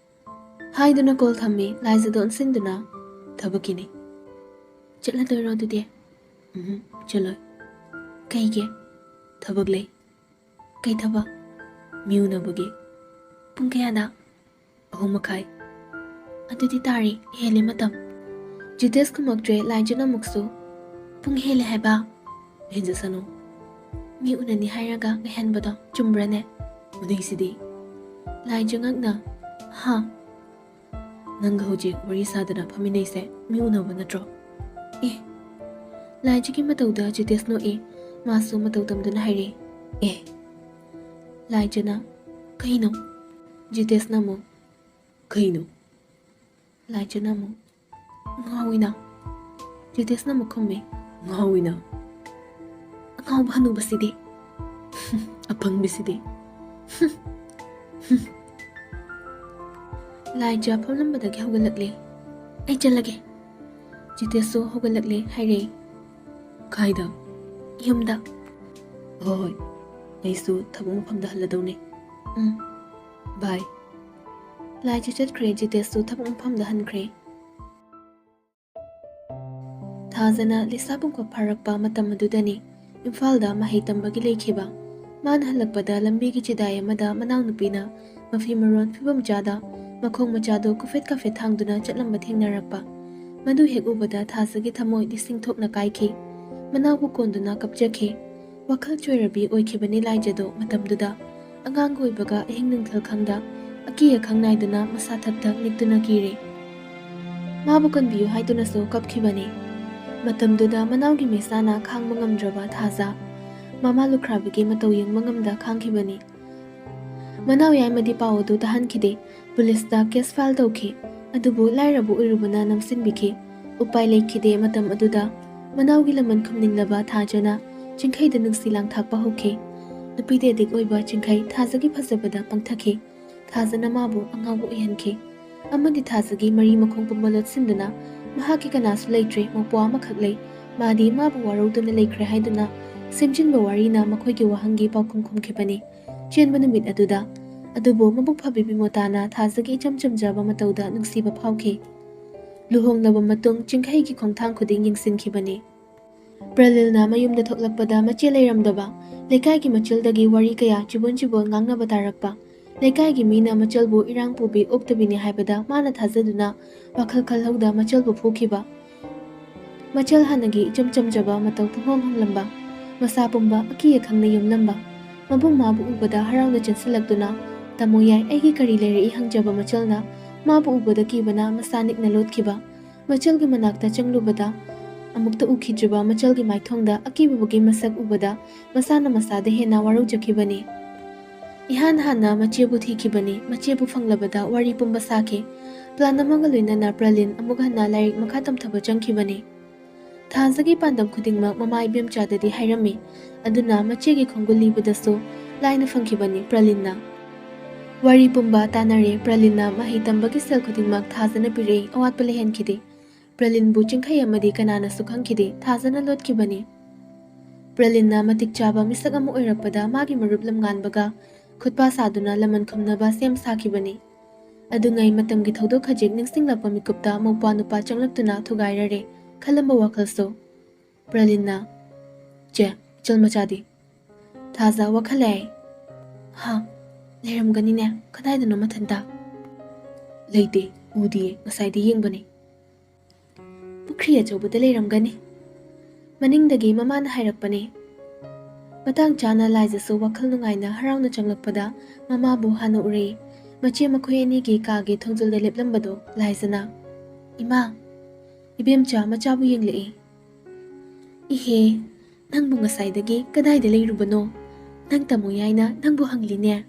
ꯍꯥꯏꯗꯨꯅ ꯀꯣꯜ ꯊꯝꯃꯤ꯫ ꯂꯥꯏꯖꯗ ꯑꯣꯟꯁꯤꯟꯗꯨꯅ, "ꯊꯕꯛꯀꯤꯅꯤ꯫" "ꯆꯠꯂꯗꯣꯏꯔꯣ ꯑꯗꯨꯗꯤ?" "ꯎꯝ, ꯆꯠꯂꯣꯏ꯫" "ꯀꯩꯒꯤ?" "ꯊꯕꯛ ꯂꯩ꯫" "ꯀꯩ ꯊꯕꯛ?" "ꯃꯤ ꯎꯅꯕꯒꯤ꯫" "ꯄꯨꯡ ꯀꯌꯥꯗ?" "ꯑꯍꯨꯝ ꯃꯈꯥꯏ꯫" "ꯑꯗꯨꯗꯤ ꯇꯥꯔꯦ, ꯍꯦꯜꯂꯦ ꯃꯇꯝ꯫" ꯖꯤꯇꯦꯁ ꯈꯨꯝꯃꯛꯇ꯭ꯔꯦ꯫ ꯂꯥꯏꯖꯅ ꯑꯃꯨꯛꯁꯨ, "ꯄꯨꯡ ꯍꯦꯜꯂꯦ ꯍꯥꯏꯕ?" "ꯍꯦꯟꯖꯁꯅꯨ꯫" "ꯃꯤ ꯎꯅꯅꯤ ꯍꯥꯏꯔꯒ ꯉꯥꯏꯍꯟꯕꯗꯣ ꯆꯨꯝꯕ꯭ꯔꯅꯦ?" "ꯎꯅꯩꯁꯤꯗꯤ꯫" ꯂꯥꯏꯖ ꯉꯛꯅ, "ꯍꯥ?" "ꯅꯪꯒ ꯍꯧꯖꯤꯛ ꯋꯥꯔꯤ ꯁꯥꯗꯅ ꯐꯝꯃꯤꯟꯅꯩꯁꯦ ꯃꯤ ꯎꯅꯕ ꯅꯠꯇ꯭ꯔꯣ?" "ꯑꯦ, ꯂꯥꯏꯖꯒꯤ ꯃꯇꯧꯗ ꯖꯤꯇꯦꯁ ꯅꯣꯛꯏ꯫ ꯃꯥꯁꯨ ꯃꯇꯧ ꯇꯝꯗꯨꯅ ꯍꯥꯏꯔꯦ, "ꯑꯦ!" ꯂꯥꯏꯖꯅ, "ꯀꯩꯅꯣ?" ꯖꯤꯇꯦꯁꯅ ꯑꯃꯨꯛ, "ꯀꯩꯅꯣ?" ꯂꯥꯏꯖꯅ ꯑꯃꯨꯛ, "ꯉꯥꯎꯏꯅ?" ꯖꯤꯇꯦꯁꯅ ꯑꯃꯨꯛ ꯈꯨꯝꯃꯤ, "ꯉꯥꯎꯏꯅ?" "ꯑꯉꯥꯎꯕ ꯍꯅꯨꯕꯁꯤꯗꯤ꯫ ꯑꯄꯪꯕꯤꯁꯤꯗꯤ꯫" ꯂꯥꯏꯖ ꯐꯝꯂꯝꯕꯗꯒꯤ ꯍꯧꯒꯠꯂꯛꯂꯦ꯫ "ꯑꯩ ꯆꯠꯂꯒꯦ꯫" ꯖꯤꯇꯦꯁꯁꯨ ꯍꯧꯒꯠꯂꯛꯂꯦ ꯍꯥꯏꯔꯦ꯫ "ꯀꯥꯏꯗ?" "ꯌꯨꯝꯗ꯫" "ꯍꯣꯏ ꯍꯣꯏ, ꯑꯩꯁꯨ ꯊꯕꯛ ꯃꯐꯝꯗ ꯍꯜꯂꯗꯧꯅꯦ꯫ ꯎꯝ, ꯕꯥꯏ꯫" ꯂꯥꯏꯖ ꯆꯠꯈ꯭ꯔꯦ, ꯖꯤꯇꯦꯁꯁꯨ ꯊꯕꯛ ꯃꯐꯝꯗ ꯍꯟꯈ꯭ꯔꯦ꯫ ꯊꯥꯖꯅ ꯂꯩꯁꯥ ꯄꯨꯡꯈꯣꯛ ꯐꯥꯔꯛꯄ ꯃꯇꯝ ꯑꯗꯨꯗꯅꯤ ꯏꯝꯐꯥꯜꯗ ꯃꯍꯩ ꯇꯝꯕꯒꯤ ꯂꯩꯈꯤꯕ꯫ ꯃꯥꯅ ꯍꯜꯂꯛꯄꯗ ꯂꯝꯕꯤꯒꯤ ꯆꯤꯗꯥꯏ ꯑꯃꯗ ꯃꯅꯥꯎꯅꯨꯄꯤꯅ ꯃꯐꯤ ꯃꯔꯣꯟ ꯐꯤꯕꯝ ꯆꯥꯗ ꯃꯈꯣꯡ ꯃꯆꯥꯗꯨ ꯀꯨꯐꯦꯠ ꯀꯥꯐꯦꯠ ꯊꯥꯡꯗꯨꯅ ꯆꯠꯂꯝꯕ ꯊꯦꯡꯅꯔꯛꯄ꯫ ꯃꯗꯨ ꯍꯦꯛ ꯎꯕꯗ ꯊꯥꯖꯒꯤ ꯊꯃꯣꯏ ꯂꯤꯁꯤꯡ ꯊꯣꯛꯅ ꯀꯥꯏꯈꯤ꯫ ꯃꯅꯥꯎꯕꯨ ꯀꯣꯟꯗꯨꯅ ꯀꯞꯆꯈꯤ꯫ ꯋꯥꯈꯜ ꯆꯣꯏꯔꯕꯤ ꯑꯣꯏꯈꯤꯕꯅꯤ ꯂꯥꯏꯖꯗꯣ ꯃꯇꯝꯗꯨꯗ꯫ ꯑꯉꯥꯡꯒ ꯑꯣꯏꯕꯒ ꯑꯍꯤꯡ ꯅꯨꯡꯊꯤꯜ ꯈꯪꯗ ꯑꯀꯤ ꯑꯈꯪ ꯅꯥꯏꯗꯨꯅ ꯃꯁꯥ ꯊꯛ ꯊꯛ ꯅꯤꯛꯇꯨꯅ ꯀꯤꯔꯦ꯫ ꯃꯥꯕꯨ ꯀꯟꯕꯤꯌꯨ ꯍꯥꯏꯗꯨꯅꯁꯨ ꯀꯞꯈꯤꯕꯅꯤ꯫ ꯃꯇꯝꯗꯨꯗ ꯃꯅꯥꯎꯒꯤ ꯃꯩꯁꯥꯅ ꯈꯥꯡꯕ ꯉꯝꯗ꯭ꯔꯕ ꯊꯥꯖ ꯃꯃꯥ ꯂꯨꯈ꯭ꯔꯥꯕꯤꯒꯤ ꯃꯇꯧ ꯌꯦꯡꯕ ꯉꯝꯗ ꯈꯥꯡꯈꯤꯕꯅꯤ꯫ ꯃꯅꯥꯎ ꯌꯥꯏꯃꯗꯤ ꯄꯥꯎ ꯑꯗꯨ ꯇꯥꯍꯟꯈꯤꯗꯦ꯫ ꯄꯨꯂꯤꯁꯇ ꯀꯦꯁ ꯐꯥꯏꯜ ꯇꯧꯈꯤ꯫ ꯑꯗꯨꯕꯨ ꯂꯥꯏꯔꯕ ꯑꯣꯏꯔꯨꯕꯅ ꯅꯝꯁꯤꯟꯕꯤꯈꯤ꯫ ꯎꯄꯥꯏ ꯂꯩꯈꯤꯗꯦ꯫ ꯃꯇꯝ ꯑꯗꯨꯗ ꯃꯅꯥꯎꯒꯤ ꯂꯃꯟ ꯈꯨꯝꯅꯤꯡꯂꯕ ꯊꯥꯖꯅ ꯆꯤꯡꯈꯩꯗ ꯅꯨꯡꯁꯤ ꯂꯥꯡꯊꯥꯛꯄ ꯍꯧꯈꯤ꯫ ꯅꯨꯄꯤꯗ ꯑꯦꯗꯤꯛ ꯑꯣꯏꯕ ꯆꯤꯡꯈꯩ ꯊꯥꯖꯒꯤ ꯐꯖꯕꯗ ꯄꯪꯊꯈꯤ꯫ ꯊꯥꯖꯅ ꯃꯥꯕꯨ ꯑꯉꯥꯎꯕ ꯑꯣꯏꯍꯟꯈꯤ꯫ ꯑꯃꯗꯤ ꯊꯥꯖꯒꯤ ꯃꯔꯤ ꯃꯈꯣꯡ ꯄꯨꯝꯕ ꯂꯣꯠꯁꯤꯟꯗꯨꯅ ꯃꯍꯥꯛꯀꯤ ꯀꯅꯥꯁꯨ ꯂꯩꯇ꯭ꯔꯦ, ꯃꯧꯄ꯭ꯋꯥ ꯑꯃꯈꯛ ꯂꯩ, ꯃꯥꯗꯤ ꯃꯥꯕꯨ ꯋꯥꯔꯧꯗꯨꯅ ꯂꯩꯈ꯭ꯔꯦ ꯍꯥꯏꯗꯨꯅ ꯁꯦꯝꯖꯤꯟꯕ ꯋꯥꯔꯤꯅ ꯃꯈꯣꯏꯒꯤ ꯋꯥꯍꯪꯒꯤ ꯄꯥꯎꯈꯨꯝ ꯈꯨꯝꯈꯤꯕꯅꯤ꯫ ꯆꯦꯟꯕ ꯅꯨꯃꯤꯠ ꯑꯗꯨꯗ꯫ ꯑꯗꯨꯕꯨ ꯃꯕꯨꯛ ꯐꯕꯤ ꯕꯤꯃꯣꯇꯥꯅ ꯊꯥꯖꯒꯤ ꯏꯆꯝ ꯆꯝꯖꯕ ꯃꯇꯧꯗ ꯅꯨꯡꯁꯤꯕ ꯐꯥꯎꯈꯤ꯫ ꯂꯨꯍꯣꯡꯂꯕ ꯃꯇꯨꯡ ꯆꯤꯡꯈꯩꯒꯤ ꯈꯣꯡꯊꯥꯡ ꯈꯨꯗꯤꯡ ꯌꯦꯡꯁꯤꯟꯈꯤꯕꯅꯤ꯫ ꯄ꯭ꯔꯂꯤꯜꯅ ꯃꯌꯨꯝꯗ ꯊꯣꯛꯂꯛꯄꯗ ꯃꯆꯦ ꯂꯩꯔꯝꯗꯕ, ꯂꯩꯀꯥꯏꯒꯤ ꯃꯆꯜꯗꯒꯤ ꯋꯥꯔꯤ ꯀꯌꯥ ꯆꯤꯕꯣꯟ ꯆꯤꯕꯣꯟ ꯉꯥꯡꯅꯕ ꯇꯥꯔꯛꯄ, ꯂꯩꯀꯥꯏꯒꯤ ꯃꯤꯅ ꯃꯆꯜꯕꯨ ꯏꯔꯥꯡ ꯄꯨꯕꯤ ꯑꯣꯛꯇꯕꯤꯅꯤ ꯍꯥꯏꯕꯗ ꯃꯥꯅ ꯊꯥꯖꯗꯨꯅ ꯋꯥꯈꯜ ꯈꯜꯍꯧꯗ ꯃꯆꯜꯕꯨ ꯐꯨꯈꯤꯕ꯫ ꯃꯆꯜ ꯍꯥꯟꯅꯒꯤ ꯏꯆꯝ ꯆꯝꯖꯕ ꯃꯇꯧ ꯄꯨꯡꯍꯣꯡ ꯍꯣꯡꯂꯝꯕ, ꯃꯁꯥ ꯄꯨꯝꯕ ꯑꯀꯤ ꯑꯈꯪꯅ ꯌꯨꯝꯂꯝꯕ꯫ ꯃꯕꯨꯡ ꯃꯥꯕꯨ ꯎꯕꯗ ꯍꯔꯥꯎꯅ ꯆꯦꯟꯁꯤꯜꯂꯛꯇꯨꯅ, "ꯇꯥꯃꯣ ꯌꯥꯏ, ꯑꯩꯒꯤ ꯀꯔꯤ ꯂꯩꯔꯛꯏ?" ꯍꯪꯖꯕ ꯃꯆꯜꯅ ꯃꯥꯕꯨ ꯎꯕꯗ ꯀꯤꯕꯅ ꯃꯁꯥ ꯅꯤꯛꯅ ꯂꯣꯠꯈꯤꯕ꯫ ꯃꯆꯜꯒꯤ ꯃꯅꯥꯛꯇ ꯆꯪꯂꯨꯕꯗ ꯑꯃꯨꯛꯇ ꯎꯈꯤꯗ꯭ꯔꯤꯕ ꯃꯆꯜꯒꯤ ꯃꯥꯏꯊꯣꯡꯗ ꯑꯀꯤꯕꯒꯤ ꯃꯁꯛ ꯎꯕꯗ ꯃꯁꯥꯅ ꯃꯁꯥꯗ ꯍꯦꯟꯅ ꯋꯥꯔꯧꯖꯈꯤꯕꯅꯤ꯫ ꯏꯍꯥꯟ ꯍꯥꯟꯅ ꯃꯆꯦꯕꯨ ꯊꯤꯈꯤꯕꯅꯤ, ꯃꯆꯦꯕꯨ ꯐꯪꯂꯕꯗ ꯋꯥꯔꯤ ꯄꯨꯝꯕ ꯁꯥꯈꯤ꯫ ꯄ꯭ꯂꯥꯟ ꯑꯃꯒ ꯂꯣꯏꯅꯅ ꯄ꯭ꯔꯂꯤꯟ ꯑꯃꯨꯛ ꯍꯟꯅ ꯂꯥꯏꯔꯤꯛ ꯃꯈꯥ ꯇꯝꯊꯕ ꯆꯪꯈꯤꯕꯅꯤ꯫ ꯊꯥꯖꯒꯤ ꯄꯥꯟꯗꯝ ꯈꯨꯗꯤꯡꯃꯛ ꯃꯃꯥ ꯏꯕꯦꯝꯆꯥꯗꯗꯤ ꯍꯥꯏꯔꯝꯃꯤ, ꯑꯗꯨꯅ ꯃꯆꯦꯒꯤ ꯈꯣꯡꯒꯨꯜ ꯂꯤꯕꯗꯁꯨ ꯂꯥꯏꯅ ꯐꯪꯈꯤꯕꯅꯤ ꯄ꯭ꯔꯂꯤꯟꯅ꯫ ꯋꯥꯔꯤ ꯄꯨꯝꯕ ꯇꯥꯟꯅꯔꯦ꯫ ꯄ꯭ꯔꯂꯤꯟꯅ ꯃꯍꯩ ꯇꯝꯕꯒꯤ ꯁꯦꯜ ꯈꯨꯗꯤꯡꯃꯛ ꯊꯥꯖꯅ ꯄꯤꯔꯛꯏ, ꯑꯋꯥꯠꯄ ꯂꯩꯍꯟꯈꯤꯗꯦ꯫ ꯄ꯭ꯔꯂꯤꯟꯕꯨ ꯆꯤꯡꯈꯩ ꯑꯃꯗꯤ ꯀꯅꯥꯅꯁꯨ ꯈꯪꯈꯤꯗꯦ, ꯊꯥꯖꯅ ꯂꯣꯠꯈꯤꯕꯅꯤ꯫ ꯄ꯭ꯔꯂꯤꯟꯅ ꯃꯇꯤꯛ ꯆꯥꯕ ꯃꯤꯁꯛ ꯑꯃ ꯑꯣꯏꯔꯛꯄꯗ ꯃꯥꯒꯤ ꯃꯔꯨꯞ ꯂꯝꯉꯥꯟꯕꯒ ꯈꯨꯠꯄꯥ ꯁꯥꯗꯨꯅ ꯂꯃꯟ ꯈꯨꯝꯅꯕ ꯁꯦꯝ ꯁꯥꯈꯤꯕꯅꯤ꯫ ꯑꯗꯨꯉꯩ ꯃꯇꯝꯒꯤ ꯊꯧꯗꯣꯛ ꯈꯖꯤꯛ ꯅꯤꯡꯁꯤꯡꯂꯛꯄ ꯃꯤꯀꯨꯞꯇ ꯃꯧꯄ꯭ꯋꯥ ꯅꯨꯄꯥ ꯆꯪꯂꯛꯇꯨꯅ ꯊꯨꯒꯥꯏꯔꯔꯦ ꯈꯜꯂꯝꯕ ꯋꯥꯈꯜꯁꯨ꯫ ꯄ꯭ꯔꯂꯤꯟꯅ, "ꯆꯦ, ꯏꯆꯜ ꯃꯆꯥꯗꯤ?" ꯊꯥꯖ ꯋꯥꯈꯜ ꯂꯩ꯫ "ꯍꯥ, ꯂꯩꯔꯝꯒꯅꯤꯅꯦ, ꯀꯗꯥꯏꯗꯅꯣ ꯃꯊꯟꯇ?" "ꯂꯩꯇꯦ, ꯎꯗꯤꯌꯦ, ꯉꯁꯥꯏꯗꯤ ꯌꯦꯡꯕꯅꯤ꯫" "ꯄꯨꯈ꯭ꯔꯤ ꯑꯆꯧꯕꯗ ꯂꯩꯔꯝꯒꯅꯤ꯫" ꯃꯅꯤꯡꯗꯒꯤ ꯃꯃꯥꯅ ꯍꯥꯏꯔꯛꯄꯅꯤ꯫ ꯃꯇꯥꯡ ꯆꯥꯅ ꯂꯥꯏꯖꯁꯨ ꯋꯥꯈꯜ ꯅꯨꯡꯉꯥꯏꯅ ꯍꯔꯥꯎꯅ ꯆꯪꯂꯛꯄꯗ ꯃꯃꯥꯕꯨ ꯍꯥꯟꯅ ꯎꯔꯛꯏ꯫ ꯃꯆꯦ ꯃꯈꯣꯏ ꯑꯅꯤꯒꯤ ꯀꯥꯒꯤ ꯊꯣꯡꯖꯤꯜꯗ ꯂꯦꯞꯂꯝꯕꯗꯣ ꯂꯥꯏꯖꯅ, "ꯏꯃꯥ, ꯏꯕꯦꯝꯆꯥ ꯃꯆꯥꯕꯨ ꯌꯦꯡꯂꯛꯏ꯫" "ꯏꯍꯦ, ꯅꯪꯕꯨ ꯉꯁꯥꯏꯗꯒꯤ ꯀꯗꯥꯏꯗ ꯂꯩꯔꯨꯕꯅꯣ? ꯅꯪ ꯇꯥꯃꯣ ꯌꯥꯏꯅ ꯅꯪꯕꯨ ꯍꯪꯂꯤꯅꯦ꯫"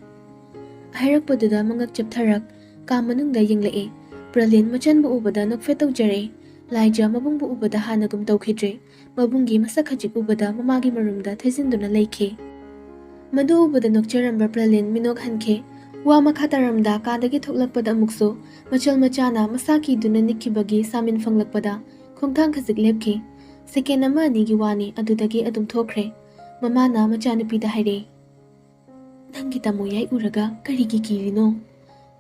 ꯍꯥꯏꯔꯛꯄꯗꯨꯗ ꯃꯉꯛ ꯆꯞꯊꯔꯛ ꯀꯥ ꯃꯅꯨꯡꯗ ꯌꯦꯡꯂꯛꯏ꯫ ꯄ꯭ꯔꯂꯤꯟ ꯃꯆꯟꯕꯨ ꯎꯕꯗ ꯅꯣꯛꯐꯦꯠ ꯇꯧꯖꯔꯛꯏ꯫ ꯂꯥꯏꯖ ꯃꯕꯨꯡꯕꯨ ꯎꯕꯗ ꯍꯥꯟꯅꯒꯨꯝ ꯇꯧꯈꯤꯗ꯭ꯔꯦ꯫ ꯃꯕꯨꯡꯒꯤ ꯃꯁꯛ ꯈꯖꯤꯛ ꯎꯕꯗ ꯃꯃꯥꯒꯤ ꯃꯔꯨꯝꯗ ꯊꯩꯖꯤꯟꯗꯨꯅ ꯂꯩꯈꯤ꯫ ꯃꯗꯨ ꯎꯕꯗ ꯅꯣꯛꯆꯔꯝꯕ ꯄ꯭ꯔꯂꯤꯟ ꯃꯤꯅꯣꯛ ꯍꯟꯈꯤ꯫ ꯋꯥ ꯃꯈꯥ ꯇꯥꯔꯝꯗ ꯀꯥꯗꯒꯤ ꯊꯣꯛꯂꯛꯄꯗ ꯑꯃꯨꯛꯁꯨ ꯃꯆꯜ ꯃꯆꯥꯅ ꯃꯁꯥ ꯀꯤꯗꯨꯅ ꯅꯤꯛꯈꯤꯕꯒꯤ ꯁꯥꯃꯤꯟ ꯐꯪꯂꯛꯄꯗ ꯈꯣꯡꯊꯥꯡ ꯈꯖꯤꯛ ꯂꯦꯞꯈꯤ꯫ ꯁꯦꯀꯦꯟ ꯑꯃ ꯑꯅꯤꯒꯤ ꯋꯥꯅꯤ, ꯑꯗꯨꯗꯒꯤ ꯑꯗꯨꯝ ꯊꯣꯛꯈ꯭ꯔꯦ꯫ ꯃꯃꯥꯅ ꯃꯆꯥꯅꯨꯄꯤꯗ ꯍꯥꯏꯔꯛꯏ, "ꯅꯪꯒꯤ ꯇꯥꯃꯣ ꯌꯥꯏ ꯎꯔꯒ ꯀꯔꯤꯒꯤ ꯀꯤꯔꯤꯅꯣ?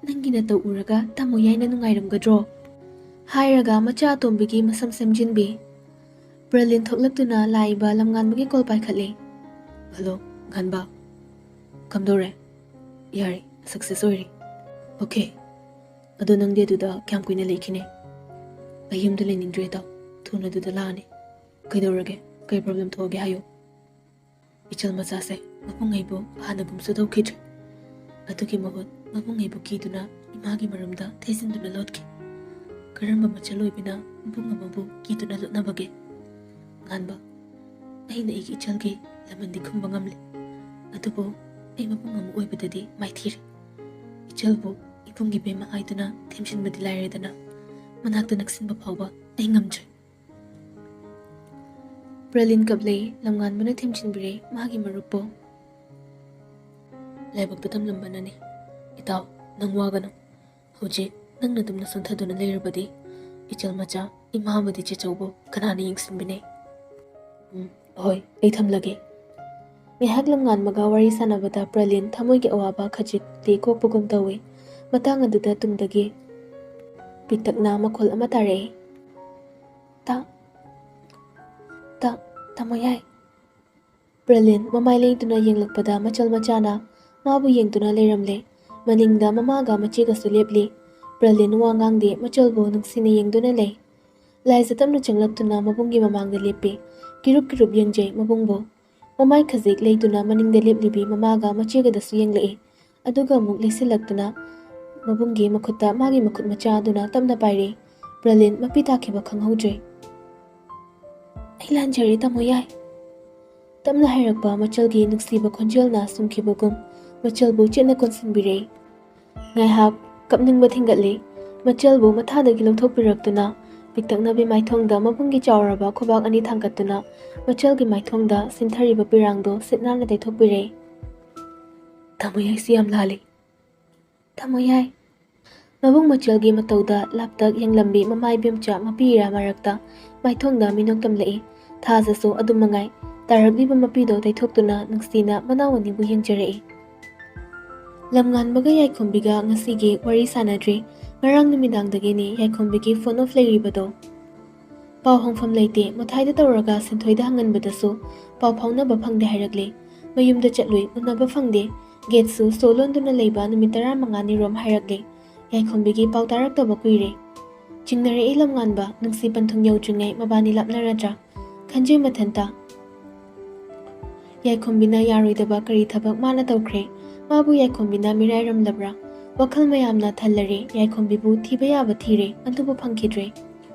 ꯅꯪꯒꯤ ꯅꯇꯧ ꯎꯔꯒ ꯇꯥꯃꯣ ꯌꯥꯏꯅ ꯅꯨꯡꯉꯥꯏꯔꯝꯒꯗ꯭ꯔꯣ?" ꯍꯥꯏꯔꯒ ꯃꯆꯥ ꯑꯇꯣꯝꯕꯤꯒꯤ ꯃꯁꯝ ꯁꯦꯝꯖꯤꯟꯕꯤ꯫ ꯄ꯭ꯔꯂꯤꯟ ꯊꯣꯛꯂꯛꯇꯨꯅ ꯂꯥꯛꯏꯕ ꯂꯝꯉꯥꯟꯕꯒꯤ ꯀꯣꯜ ꯄꯥꯏꯈꯠꯂꯤ꯫ "ꯍꯜꯂꯣ, ꯉꯥꯟꯕ꯫ ꯀꯝꯗꯧꯔꯦ?" "ꯌꯥꯔꯦ, ꯁꯛꯁꯦꯁ ꯑꯣꯏꯔꯦ꯫" "ꯑꯣꯀꯦ꯫ ꯑꯗꯣ ꯅꯪꯗꯤ ꯑꯗꯨꯗ ꯀꯌꯥꯝ ꯀꯨꯏꯅ ꯂꯩꯈꯤꯅꯤ?" "ꯑꯩ ꯌꯨꯝꯗ ꯂꯩꯅꯤꯡꯗ꯭ꯔꯦ, ꯏꯇꯥꯎ꯫ ꯊꯨꯅ ꯑꯗꯨꯗ ꯂꯥꯛꯑꯅꯤ꯫" "ꯀꯩꯗꯧꯔꯒꯦ? ꯀꯩ ꯄ꯭ꯔꯣꯕ꯭ꯂꯦꯝ ꯊꯣꯛꯑꯒꯦ ꯍꯥꯏꯌꯨ?" "ꯏꯆꯜ ꯃꯆꯥꯁꯦ ꯃꯕꯨꯡ ꯑꯩꯕꯨ ꯍꯥꯟꯅꯒꯨꯝꯁꯨ ꯇꯧꯈꯤꯗ꯭ꯔꯦ꯫ ꯑꯗꯨꯒꯤ ꯃꯍꯨꯠ ꯃꯕꯨꯡ ꯑꯩꯕꯨ ꯀꯤꯗꯨꯅ ꯏꯃꯥꯒꯤ ꯃꯔꯨꯝꯗ ꯊꯩꯖꯤꯟꯗꯨꯅ ꯂꯣꯠꯈꯤ꯫ ꯀꯔꯝꯕ ꯃꯆꯜ ꯑꯣꯏꯕꯤꯅ ꯃꯕꯨꯡ ꯑꯃꯕꯨ ꯀꯤꯗꯨꯅ ꯂꯣꯠꯅꯕꯒꯦ?" "ꯉꯥꯟꯕ, ꯑꯩꯅ ꯑꯩꯒꯤ ꯏꯆꯜꯒꯤ ꯂꯃꯟꯗꯤ ꯈꯨꯝꯕ ꯉꯝꯂꯦ, ꯑꯗꯨꯕꯨ ꯑꯩ ꯃꯕꯨꯡ ꯑꯃ ꯑꯣꯏꯕꯗꯗꯤ ꯃꯥꯏꯊꯤꯔꯦ꯫ ꯏꯆꯜꯕꯨ ꯏꯕꯨꯡꯒꯤ ꯕꯦꯝꯃ ꯍꯥꯏꯗꯨꯅ ꯊꯦꯝꯖꯤꯟꯕꯗꯤ ꯂꯥꯏꯔꯗꯅ, ꯃꯅꯥꯛꯇ ꯅꯛꯁꯤꯟꯕ ꯐꯥꯎꯕ ꯑꯩ ꯉꯝꯗ꯭ꯔꯦ"꯫ ꯄ꯭ꯔꯂꯤꯟ ꯀꯞꯂꯦ꯫ ꯂꯝꯉꯥꯟꯕꯅ ꯊꯦꯝꯖꯤꯟꯕꯤꯔꯦ ꯃꯥꯒꯤ ꯃꯔꯨꯞꯄꯨ꯫ "ꯂꯥꯏꯕꯛꯇ ꯇꯝꯂꯝꯕꯅꯅꯤ꯫ ꯏꯇꯥꯎ, ꯅꯪ ꯋꯥꯒꯅꯨ꯫ ꯍꯧꯖꯤꯛ ꯅꯪꯅ ꯑꯗꯨꯝꯅ ꯁꯣꯟꯊꯗꯨꯅ ꯂꯩꯔꯕꯗꯤ ꯏꯆꯜ ꯃꯆꯥ, ꯏꯃꯥ ꯑꯃꯗꯤ ꯆꯦꯆꯧꯕꯨ ꯀꯅꯥꯅ ꯌꯦꯡꯁꯤꯟꯕꯤꯅꯤ? ꯎꯝ, ꯍꯣꯏ, ꯑꯩ ꯊꯝꯂꯒꯦ"꯫ ꯉꯥꯏꯍꯥꯛ ꯂꯝꯉꯥꯟꯕꯒ ꯋꯥꯔꯤ ꯁꯥꯟꯅꯕꯗ ꯄ꯭ꯔꯂꯤꯟ ꯊꯃꯣꯏꯒꯤ ꯑꯋꯥꯕ ꯈꯖꯤꯛꯇꯤ ꯀꯣꯛꯄꯒꯨꯝ ꯇꯧꯏ꯫ ꯃꯇꯥꯡ ꯑꯗꯨꯗ ꯇꯨꯡꯗꯒꯤ ꯄꯤꯛꯇꯛꯅ ꯃꯈꯣꯜ ꯑꯃ ꯇꯥꯔꯛꯏ꯫ "ꯇꯥ-, ꯇꯥ-, ꯇꯥꯃꯣ ꯌꯥꯏ"꯫ ꯄ꯭ꯔꯂꯤꯟ ꯃꯃꯥꯏ ꯂꯦꯡꯗꯨꯅ ꯌꯦꯡꯂꯛꯄꯗ ꯃꯆꯜ ꯃꯆꯥꯅ ꯃꯥꯕꯨ ꯌꯦꯡꯗꯨꯅ ꯂꯩꯔꯝꯂꯦ꯫ ꯃꯅꯤꯡꯗ ꯃꯃꯥꯒ ꯃꯆꯦꯒꯁꯨ ꯂꯦꯞꯂꯤ꯫ ꯄ꯭ꯔꯂꯤꯟ ꯋꯥ ꯉꯥꯡꯗꯦ, ꯃꯆꯜꯕꯨ ꯅꯨꯡꯁꯤꯅ ꯌꯦꯡꯗꯨꯅ ꯂꯩ꯫ ꯂꯥꯏꯖ ꯇꯞꯅ ꯆꯪꯂꯛꯇꯨꯅ ꯃꯕꯨꯡꯒꯤ ꯃꯃꯥꯡꯗ ꯂꯦꯞꯄꯤ꯫ ꯀꯤꯔꯨꯞ ꯀꯤꯔꯨꯞ ꯌꯦꯡꯖꯩ ꯃꯕꯨꯡꯕꯨ꯫ ꯃꯃꯥꯏ ꯈꯖꯤꯛ ꯂꯩꯗꯨꯅ ꯃꯅꯤꯡꯗ ꯂꯦꯞꯂꯤꯕꯤ ꯃꯃꯥꯒ ꯃꯆꯦꯒꯗꯁꯨ ꯌꯦꯡꯂꯛꯏ꯫ ꯑꯗꯨꯒ ꯑꯃꯨꯛ ꯂꯦꯞꯁꯤꯜꯂꯛꯇꯨꯅ ꯃꯕꯨꯡꯒꯤ ꯃꯈꯨꯠꯇ ꯃꯥꯒꯤ ꯃꯈꯨꯠ ꯃꯆꯥ ꯑꯗꯨꯅ ꯇꯞꯅ ꯄꯥꯏꯔꯦ꯫ ꯄ꯭ꯔꯂꯤꯟ ꯃꯄꯤ ꯇꯥꯈꯤꯕ ꯈꯪꯍꯧꯗ꯭ꯔꯦ꯫ "ꯑꯩ ꯂꯥꯟꯖꯔꯦ, ꯇꯥꯃꯣ ꯌꯥꯏ"꯫ ꯇꯞꯅ ꯍꯥꯏꯔꯛꯄ ꯃꯆꯜꯒꯤ ꯅꯨꯡꯁꯤꯕ ꯈꯣꯟꯖꯦꯜꯅ ꯁꯨꯝꯈꯤꯕꯒꯨꯝ ꯃꯆꯜꯕꯨ ꯆꯦꯠꯅ ꯀꯣꯟꯁꯤꯟꯕꯤꯔꯦ꯫ ꯉꯥꯏꯍꯥꯛ ꯀꯞꯅꯤꯡꯕ ꯊꯤꯡꯒꯠꯂꯤ꯫ ꯃꯆꯜꯕꯨ ꯃꯊꯥꯗꯒꯤ ꯂꯧꯊꯣꯛꯄꯤꯔꯛꯇꯨꯅ ꯄꯤꯛꯇꯛꯅꯕꯤ ꯃꯥꯏꯊꯣꯡꯗ ꯃꯕꯨꯡꯒꯤ ꯆꯥꯎꯔꯕ ꯈꯨꯕꯥꯛ ꯑꯅꯤ ꯊꯥꯡꯒꯠꯇꯨꯅ ꯃꯆꯜꯒꯤ ꯃꯥꯏꯊꯣꯡꯗ ꯁꯤꯟꯊꯔꯤꯕ ꯄꯤꯔꯥꯡꯗꯣ ꯁꯤꯠ ꯅꯥꯟꯅ ꯇꯩꯊꯣꯛꯄꯤꯔꯦ꯫ "ꯇꯥꯃꯣ ꯌꯥꯏꯁꯤ ꯌꯥꯝ ꯂꯥꯜꯂꯤ꯫ ꯇꯥꯃꯣ ꯌꯥꯏ"꯫ ꯃꯕꯨꯡ ꯃꯆꯜꯒꯤ ꯃꯇꯧꯗ ꯂꯥꯞꯇꯛ ꯌꯦꯡꯂꯝꯕꯤ ꯃꯃꯥ ꯏꯕꯦꯝꯆꯥ ꯃꯄꯤ ꯏꯔꯥ ꯃꯔꯛꯇ ꯃꯥꯏꯊꯣꯡꯗ ꯃꯤꯅꯣꯛ ꯇꯝꯂꯛꯏ꯫ ꯊꯥꯖꯁꯨ ꯑꯗꯨꯝ ꯃꯉꯥꯏ ꯇꯥꯔꯛꯂꯤꯕ ꯃꯄꯤꯗꯣ ꯇꯩꯊꯣꯛꯇꯨꯅ ꯅꯨꯡꯁꯤꯅ ꯃꯅꯥꯎ ꯑꯅꯤꯕꯨ ꯌꯦꯡꯖꯔꯛꯏ꯫ ꯂꯝꯉꯥꯟꯕꯒ ꯌꯥꯏꯈꯣꯝꯕꯤꯒ ꯉꯁꯤꯒꯤ ꯋꯥꯔꯤ ꯁꯥꯟꯅꯗ꯭ꯔꯤ꯫ ꯉꯔꯥꯡ ꯅꯨꯃꯤꯗꯥꯡꯗꯒꯤꯅꯤ ꯌꯥꯏꯈꯣꯝꯕꯤꯒꯤ phone off ꯂꯩꯔꯤꯕꯗꯣ꯫ ꯄꯥꯎ ꯍꯪꯐꯝ ꯂꯩꯇꯦ꯫ ꯃꯣꯊꯥꯏꯗ ꯇꯧꯔꯒ ꯁꯤꯟꯊꯣꯏꯗ ꯍꯪꯍꯟꯕꯗꯁꯨ ꯄꯥꯎ ꯐꯥꯎꯅꯕ ꯐꯪꯗꯦ ꯍꯥꯏꯔꯛꯂꯦ꯫ ꯃꯌꯨꯝꯗ ꯆꯠꯂꯨꯏ, ꯎꯅꯕ ꯐꯪꯗꯦ꯫ Gateꯁꯨ ꯁꯣ ꯂꯣꯟꯗꯨꯅ ꯂꯩꯕ ꯅꯨꯃꯤꯠ ꯇꯔꯥꯃꯉꯥꯅꯤ ꯔꯣꯝ ꯍꯥꯏꯔꯛꯂꯦ꯫ ꯌꯥꯏꯈꯣꯝꯕꯤꯒꯤ ꯄꯥꯎ ꯇꯥꯔꯛꯇꯕ ꯀꯨꯏꯔꯦ꯫ ꯆꯤꯡꯅꯔꯛꯏ ꯂꯝꯉꯥꯟꯕ, ꯅꯨꯡꯁꯤ ꯄꯟꯊꯨꯡ ꯌꯧꯗ꯭ꯔꯤꯉꯩ ꯃꯕꯥꯅꯤ ꯂꯥꯞꯅꯔꯗ꯭ꯔꯥ? ꯈꯟꯖꯩ ꯃꯊꯟꯇ꯫ ꯌꯥꯏꯈꯣꯝꯕꯤꯅ ꯌꯥꯔꯣꯏꯗꯕ ꯀꯔꯤ ꯊꯕꯛ ꯃꯥꯅ ꯇꯧꯈ꯭ꯔꯦ? ꯃꯥꯕꯨ ꯌꯥꯏꯈꯣꯝꯕꯤꯅ ꯃꯤꯔꯥꯏꯔꯝꯂꯕ꯭ꯔꯥ? ꯋꯥꯈꯜ ꯃꯌꯥꯝꯅ ꯊꯜꯂꯔꯦ꯫ ꯌꯥꯏꯈꯣꯝꯕꯤꯕꯨ ꯊꯤꯕ ꯌꯥꯕ ꯊꯤꯔꯦ, ꯑꯗꯨꯕꯨ ꯐꯪꯈꯤꯗ꯭ꯔꯦ꯫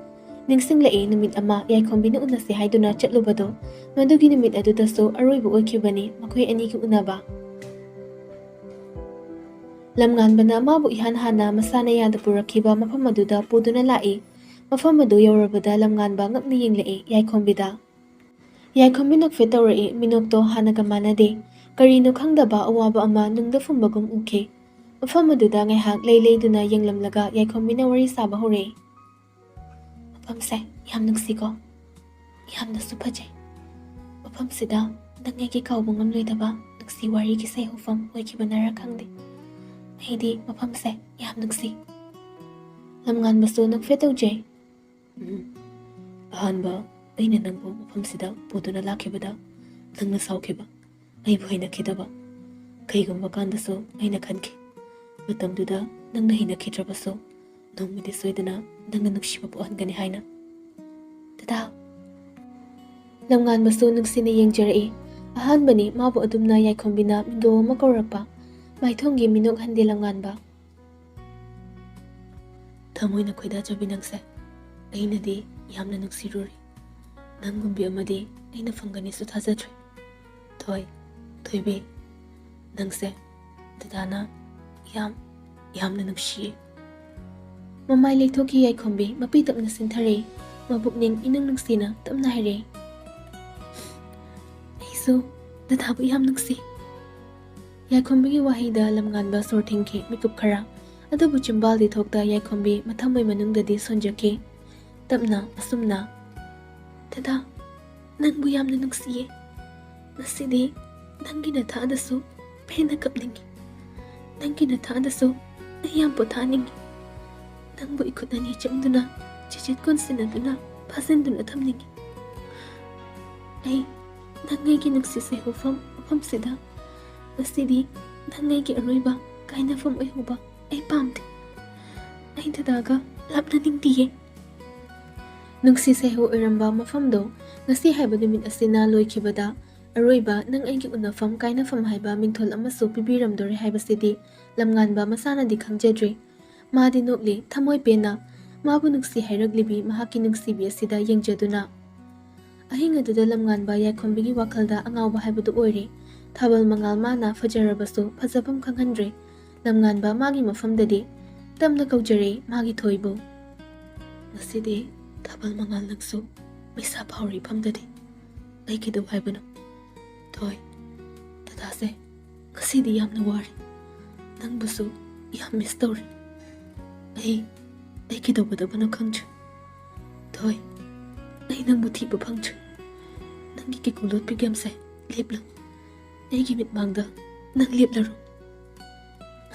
ꯅꯤꯡꯁꯤꯡꯂꯛꯏ ꯅꯨꯃꯤꯠ ꯑꯃ ꯌꯥꯏꯈꯣꯝꯕꯤꯅ ꯎꯅꯁꯦ ꯍꯥꯏꯗꯨꯅ ꯆꯠꯂꯨꯕꯗꯣ꯫ ꯃꯗꯨꯒꯤ ꯅꯨꯃꯤꯠ ꯑꯗꯨꯗꯁꯨ ꯑꯔꯣꯏꯕ ꯑꯣꯏꯈꯤꯕꯅꯤ ꯃꯈꯣꯏ ꯑꯅꯤꯒꯤ ꯎꯅꯕ꯫ ꯂꯝꯉꯥꯟꯕꯅ ꯃꯥꯕꯨ ꯏꯍꯥꯟ ꯍꯥꯟꯅ ꯃꯁꯥꯅ ꯌꯥꯗ ꯄꯨꯔꯛꯈꯤꯕ ꯃꯐꯝ ꯑꯗꯨꯗ ꯄꯨꯗꯨꯅ ꯂꯥꯛꯏ꯫ ꯃꯐꯝ ꯑꯗꯨ ꯌꯧꯔꯕꯗ ꯂꯝꯉꯥꯟꯕ ꯉꯛꯅ ꯌꯦꯡꯂꯛꯏ ꯌꯥꯏꯈꯣꯝꯕꯤꯗ꯫ ꯌꯥꯏꯈꯣꯝꯕꯤ ꯅꯣꯛꯐꯦꯠ ꯇꯧꯔꯛꯏ, ꯃꯤꯅꯣꯛꯇꯣ ꯍꯥꯟꯅꯒ ꯃꯥꯟꯅꯗꯦ꯫ ꯀꯔꯤꯅꯣ ꯈꯪꯗꯕ ꯑꯋꯥꯕ ꯑꯃ ꯅꯨꯡꯗ ꯐꯨꯝꯕꯒꯨꯝ ꯎꯈꯤ꯫ ꯃꯐꯝ ꯑꯗꯨꯗ ꯉꯥꯏꯍꯥꯛ ꯂꯩ ꯂꯩꯗꯨꯅ ꯌꯦꯡꯂꯝꯂꯒ ꯌꯥꯏꯈꯣꯝꯕꯤꯅ ꯋꯥꯔꯤ ꯁꯥꯕ ꯍꯧꯔꯛꯏ꯫ ꯃꯐꯝꯁꯦ ꯌꯥꯝ ꯅꯨꯡꯁꯤꯀꯣ? ꯌꯥꯝꯅꯁꯨ ꯐꯖꯩ꯫ ꯃꯐꯝꯁꯤꯗ ꯅꯪ ꯑꯩꯒꯤ ꯀꯥꯎꯕ ꯉꯝꯂꯣꯏꯗꯕ ꯅꯨꯡꯁꯤ ꯋꯥꯔꯤꯒꯤ ꯁꯩꯍꯧꯐꯝ ꯑꯣꯏꯈꯤꯕꯅꯔ ꯈꯪꯗꯦ꯫ ꯑꯩꯗꯤ ꯃꯐꯝꯁꯦ ꯌꯥꯝ ꯅꯨꯡꯁꯤ꯫ ꯂꯝꯉꯥꯟꯕꯁꯨ ꯅꯣꯛꯐꯦꯠ ꯇꯧꯖꯩ꯫ ꯎꯝ꯫ ꯑꯍꯥꯟꯕ ꯑꯩꯅ ꯅꯪꯕꯨ ꯃꯐꯝꯁꯤꯗ ꯄꯨꯗꯨꯅ ꯂꯥꯛꯈꯤꯕꯗ ꯅꯪꯅ ꯁꯥꯎꯈꯤꯕ, ꯑꯩꯕꯨ ꯍꯩꯅꯈꯤꯗꯕ, ꯀꯩꯒꯨꯝꯕ ꯀꯥꯟꯗꯁꯨ ꯑꯩꯅ ꯈꯟꯈꯤ, ꯃꯇꯝꯗꯨꯗ ꯅꯪꯅ ꯍꯩꯅꯈꯤꯗ꯭ꯔꯕꯁꯨ ꯅꯣꯡꯃꯗꯤ ꯁꯣꯏꯗꯅ ꯅꯪꯅ ꯅꯨꯡꯁꯤꯕ ꯄꯣꯛꯍꯟꯒꯅꯤ ꯍꯥꯏꯅ꯫ ꯗꯗꯥ꯫ ꯂꯝꯉꯥꯟꯕꯁꯨ ꯅꯨꯡꯁꯤꯅ ꯌꯦꯡꯖꯔꯛꯏ꯫ ꯑꯍꯥꯟꯕꯅꯤ ꯃꯥꯕꯨ ꯑꯗꯨꯝꯅ ꯌꯥꯏꯈꯣꯝꯕꯤꯅ ꯃꯤꯡꯒꯧ ꯑꯃ ꯀꯧꯔꯛꯄ꯫ ꯃꯥꯏꯊꯣꯡꯒꯤ ꯃꯤꯅꯣꯛ ꯍꯟꯗꯦ ꯂꯝꯉꯥꯟꯕ꯫ ꯊꯃꯣꯏꯅ ꯈꯣꯏꯗꯥꯖꯕꯤ ꯅꯪꯁꯦ ꯑꯩꯅꯗꯤ ꯌꯥꯝꯅ ꯅꯨꯡꯁꯤꯔꯨꯔꯦ꯫ ꯅꯪꯒꯨꯝꯕꯤ ꯑꯃꯗꯤ ꯑꯩꯅ ꯐꯪꯒꯅꯤꯁꯨ ꯊꯥꯖꯗ꯭ꯔꯦ꯫ ꯊꯣꯏ, ꯊꯣꯏꯕꯤ, ꯅꯪꯁꯦ ꯗꯗꯥꯅ ꯌꯥꯝ, ꯌꯥꯝꯅ ꯅꯨꯡꯁꯤꯌꯦ꯫ ꯃꯃꯥꯏ ꯂꯩꯊꯣꯛꯈꯤ ꯌꯥꯏꯈꯣꯝꯕꯤ ꯃꯄꯤ ꯇꯞꯅ ꯁꯤꯟꯊꯔꯦ꯫ ꯃꯕꯨꯛꯅꯤꯡ ꯏꯅꯨꯡ ꯅꯨꯡꯁꯤꯅ ꯇꯞꯅ ꯍꯥꯏꯔꯦ꯫ ꯑꯩꯁꯨ ꯗꯗꯥꯕꯨ ꯌꯥꯝ ꯅꯨꯡꯁꯤ꯫ ꯌꯥꯏꯈꯣꯝꯕꯤꯒꯤ ꯋꯥꯍꯩꯗ ꯂꯝꯉꯥꯟꯕ ꯁꯣꯔ ꯊꯤꯡꯈꯤ ꯃꯤꯀꯨꯞ ꯈꯔ꯫ ꯑꯗꯨꯕꯨ ꯆꯤꯝꯕꯥꯜꯗꯤ ꯊꯣꯛꯇ ꯌꯥꯏꯈꯣꯝꯕꯤ ꯃꯊꯃꯣꯏ ꯃꯅꯨꯡꯗꯗꯤ ꯁꯣꯟꯖꯈꯤ꯫ ꯇꯞꯅ ꯑꯁꯨꯝꯅ, ꯗꯗꯥ, ꯅꯪꯕꯨ ꯌꯥꯝꯅ ꯅꯨꯡꯁꯤꯌꯦ꯫ ꯉꯁꯤꯗꯤ ꯅꯪꯒꯤ ꯅꯊꯥꯗꯁꯨ ꯄꯦꯟꯅ ꯀꯞꯅꯤꯡꯉꯤ꯫ ꯅꯪꯒꯤ ꯅꯊꯥꯗꯁꯨ ꯑꯩ ꯌꯥꯝ ꯄꯣꯊꯥꯅꯤꯡꯉꯤ꯫ ꯅꯪꯕꯨ ꯏꯈꯨꯠ ꯑꯅꯤ ꯆꯪꯗꯨꯅ ꯆꯤꯆꯤꯠ ꯀꯣꯟꯁꯤꯟꯅꯗꯨꯅ ꯐꯥꯖꯤꯟꯗꯨꯅ ꯊꯝꯅꯤꯡꯉꯤ꯫ ꯑꯩ ꯅꯪ ꯑꯩꯒꯤ ꯅꯨꯡꯁꯤ ꯁꯩꯍꯧꯐꯝ ꯃꯐꯝꯁꯤꯗ ꯉꯁꯤꯗꯤ ꯅꯪ ꯑꯩꯒꯤ ꯑꯔꯣꯏꯕ ꯀꯥꯏꯅꯐꯝ ꯑꯣꯏꯍꯧꯕ ꯑꯩ ꯄꯥꯝꯗꯦ꯫ ꯑꯩ ꯗꯗꯥꯒ ꯂꯥꯞꯅꯅꯤꯡꯗꯤꯌꯦ꯫ ꯅꯨꯡꯁꯤ ꯁꯩꯍꯧ ꯑꯣꯏꯔꯝꯕ ꯃꯐꯝꯗꯣ ꯉꯁꯤ ꯍꯥꯏꯕ ꯅꯨꯃꯤꯠ ꯑꯁꯤꯅ ꯂꯣꯏꯈꯤꯕꯗ ꯑꯔꯣꯏꯕ ꯅꯪ ꯑꯩꯒꯤ ꯎꯅꯐꯝ ꯀꯥꯏꯅꯐꯝ ꯍꯥꯏꯕ ꯃꯤꯡꯊꯣꯜ ꯑꯃꯁꯨ ꯄꯤꯕꯤꯔꯝꯗꯣꯔꯦ ꯍꯥꯏꯕꯁꯤꯗꯤ ꯂꯝꯉꯥꯟꯕ ꯃꯁꯥꯅꯗꯤ ꯈꯪꯖꯗ꯭ꯔꯤ꯫ ꯃꯥꯗꯤ ꯅꯣꯛꯂꯤ, ꯊꯃꯣꯏ ꯄꯦꯟꯅ ꯃꯥꯕꯨ ꯅꯨꯡꯁꯤ ꯍꯥꯏꯔꯛꯂꯤꯕꯤ ꯃꯍꯥꯛꯀꯤ ꯅꯨꯡꯁꯤꯕꯤ ꯑꯁꯤꯗ ꯌꯦꯡꯖꯗꯨꯅ꯫ ꯑꯍꯤꯡ ꯑꯗꯨꯗ ꯂꯝꯉꯥꯟꯕ ꯌꯥꯏꯈꯣꯝꯕꯤꯒꯤ ꯋꯥꯈꯜꯗ ꯑꯉꯥꯎꯕ ꯍꯥꯏꯕꯗꯨ ꯑꯣꯏꯔꯦ꯫ ꯊꯥꯕꯜ ꯃꯉꯥꯜ ꯃꯥꯅ ꯐꯖꯔꯕꯁꯨ ꯐꯖꯐꯝ ꯈꯪꯍꯟꯗ꯭ꯔꯦ꯫ ꯂꯝꯉꯥꯟꯕ ꯃꯥꯒꯤ ꯃꯐꯝꯗꯗꯤ ꯇꯝꯅ ꯀꯧꯖꯔꯦ ꯃꯥꯒꯤ ꯊꯣꯏꯕꯨ꯫ "ꯉꯁꯤꯗꯤ ꯊꯥꯕꯜ ꯃꯉꯥꯜ ꯅꯪꯁꯨ ꯃꯩꯁꯥ ꯐꯥꯎꯔꯤ ꯐꯝꯗꯗꯤ ꯑꯩ ꯀꯩꯗꯧ ꯍꯥꯏꯕꯅꯣ? ꯊꯣꯏ, ꯗꯗꯥꯁꯦ ꯉꯁꯤꯗꯤ ꯌꯥꯝꯅ ꯋꯥꯔꯦ꯫ ꯅꯪꯕꯨꯁꯨ ꯌꯥꯝ ꯃꯤꯁ ꯇꯧꯔꯦ꯫ ꯑꯩ, ꯑꯩ ꯀꯩꯗꯧꯒꯗꯕꯅꯣ ꯈꯪꯗ꯭ꯔꯦ꯫ ꯊꯣꯏ, ꯑꯩ ꯅꯪꯕꯨ ꯊꯤꯕ ꯐꯪꯗ꯭ꯔꯦ꯫ ꯅꯪꯒꯤ ꯀꯦꯀꯨ ꯂꯣꯠꯄꯤ ꯒꯦꯝꯁꯦ ꯂꯦꯞꯂꯣ꯫ ꯑꯩꯒꯤ ꯃꯤꯠꯃꯥꯡꯗ ꯅꯪ ꯂꯦꯞꯂꯔꯣ꯫"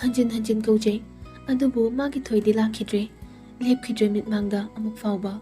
ꯍꯟꯖꯤꯟ ꯍꯟꯖꯤꯟ ꯀꯧꯖꯩ, ꯑꯗꯨꯕꯨ ꯃꯥꯒꯤ ꯊꯣꯏꯗꯤ ꯂꯥꯛꯈꯤꯗ꯭ꯔꯦ꯫ ꯂꯦꯞꯈꯤꯗ꯭ꯔꯦ ꯃꯤꯠꯃꯥꯡꯗ ꯑꯃꯨꯛ ꯐꯥꯎꯕ꯫